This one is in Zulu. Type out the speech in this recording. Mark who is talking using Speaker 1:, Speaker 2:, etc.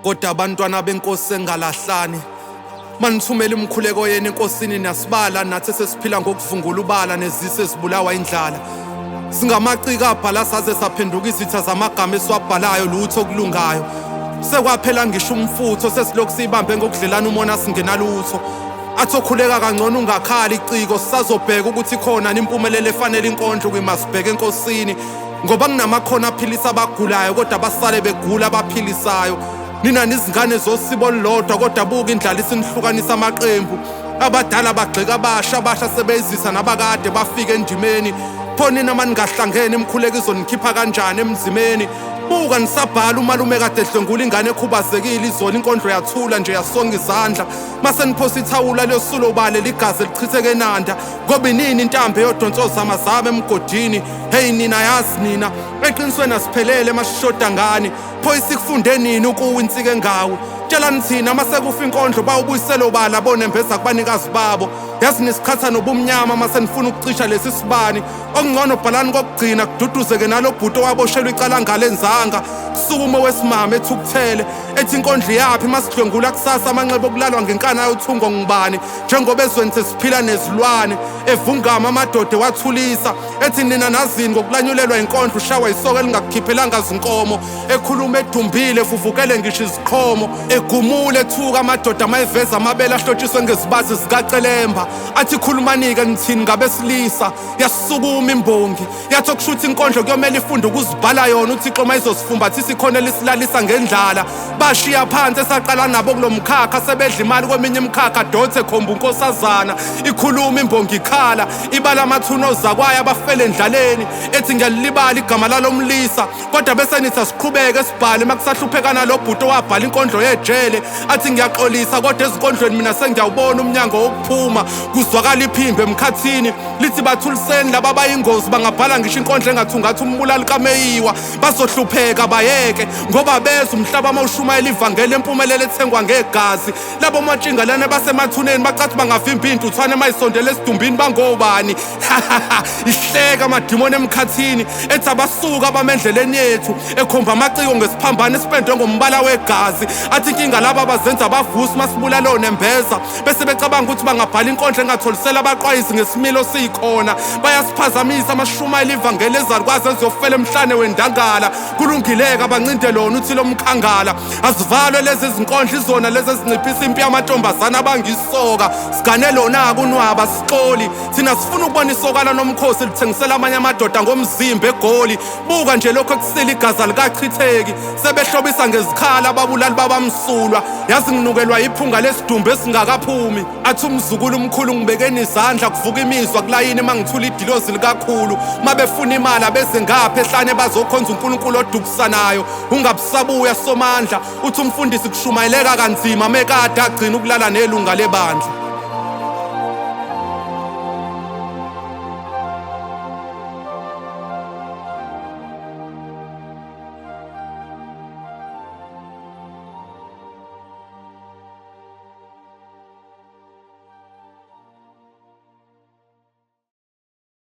Speaker 1: Kodwa abantwana benkosi engalahlani, manithumela imikhuleko yenu enkosini, nasibala nathi esesiphila ngokuvungula ubala nezisu ezibulawa indlala. Singamaciko abhala saze saphenduka izitha zamagama esiwabhalayo, lutho okulungayo. Sekwaphela ngisho umfutho, sesilokhu siyibambe ngokudlelana umona singenalutho. Athi okhuleka kangcono ungakhali iciko, sisazobheka ukuthi khona impumelelo efanele inkondlo kwimasibheke enkosini. Ngoba kunamakhono aphilisa abagulayo kodwa basale begula abaphilisayo. Nina nizingane zosibo olulodwa kodwa buka indlala isinihlukanisa amaqembu. Abadala bagxeka abasha, abasha sebeyizisa nabakade bafika endimeni. Pho nina maningahlangene imkhuleko izonikhipha kanjani emzimeni? Buka nisabhala umalume kade edlwengula ingane ekhubazekile izolo, inkondlo yathula nje yasonga izandla. Mase niphosa ithawula liyosulo bale ligazi elichitheke enanda. Ngoba inini intambo eyodonsa ozamazama emgodini? Hey nina, yazi nina eqinisweni asiphelele masishoda ngani. Pho isikufunde nini ukuwa insika engawe? Tshelani thina mase kufa inkondlo bawubuyisela obala bonembeza kubanikazi babo. Yazi nisiqhatha nobumnyama mase nifuna ukucisha lesi sibani. Okungcono bhalani kokugcina kududuzeke nalo bhuti owaboshelwa icala ngalenzanga. Kusukume owesimame ethukuthele ethi inkondlo iyaphi masidlwengula kusasa amanxeba okulalwa ngenkani ayothungwa ngubani, njengoba ezweni sesiphila nezilwane. Evungama amadoda ewathulisa ethi nina nazini ngokulanyulelwa inkondlo, ushawa isoka elingakukhiphelanga zinkomo. Ekhuluma edumbile evuvukele ngisho iziqhomo, egumule ethuka amadoda mayeveza amabele ahlotshiswe ngezibazi zikacelemba. Athi khulumanike nithini ngabesilisa. Yasukuma imbongi yathi okushuthi inkondlo kuyomele ifunde ukuzibhala yona, uThixo mayizosifumbathisa ikhona elisilalisa ngendlala. Bashiya phansi esaqala nabo kulo mkhakha, sebedla imali kweminye imikhakha dothe khomba unkosazana. Ikhuluma imbongi ikhala ibala amathuna ozakwaya abafele endlaleni, ethi ngiyalilibala igama lalomlisa kodwa bese nithi asiqhubeke sibhale makusahluphekana lo bhuti owabhala inkondlo yejele. Athi ngiyaxolisa kodwa ezinkondlweni mina sengiyawubona umnyango wokuphuma. Kuzwakala iphimbo emkhathini lithi bathuliseni laba abayingozi, bangabhala ngisho inkondlo engathungathi umbulali kaMeyiwa. Bazohlupheka bayeke ngoba bezwa umhlaba mawushumayela ivangeli empumelelo ethengwa ngegazi. Labo matshinga lana basemathuneni bacathi bangavimba intuthwane mayisondele esidumbini bangobani. Ihleka amadimoni emkhathini ethi abasuka abamendleleni yethu, ekhomba amaciko ngesiphambano esipendwe ngombala wegazi. Athi inkinga laba bazenza abavusi masibulala onembeza, bese becabanga ukuthi bangabhala inkondlo engatholisela abaqwayizi ngesimilo sikhona. Bayasiphazamisa amashumayela ivangeli ezalukwazi eziyofela emhlane wendangala. Kulungileka abancinde lona uthi lomkhangala. Azivalwe lezi zinkondlo, izona lezi ezinciphisa impi yamantombazana abangisoka. Sigane lona kunwaba sixoli thina, sifuna ukubona isokala nomkhosi lithengisela amanye amadoda ngomzimba eGoli. Buka nje lokho ekusila igazi likachitheki, sebehlobisa ngezikhala ababulali babamsulwa. Yazi nginukelwa iphunga lesidumbu esingakaphumi. Athi umzukulu umkhulu ngibekeni izandla, kuvuka imizwa kulayini mangithula idilozi likakhulu. Mabefuna imali abeze ngapha ehlane bazokhonza uNkulunkulu odukisanayo. Ungabusabuya somandla, uthi umfundisi kushumayeleka kanzima mekade agcina ukulala nelunga lebandla.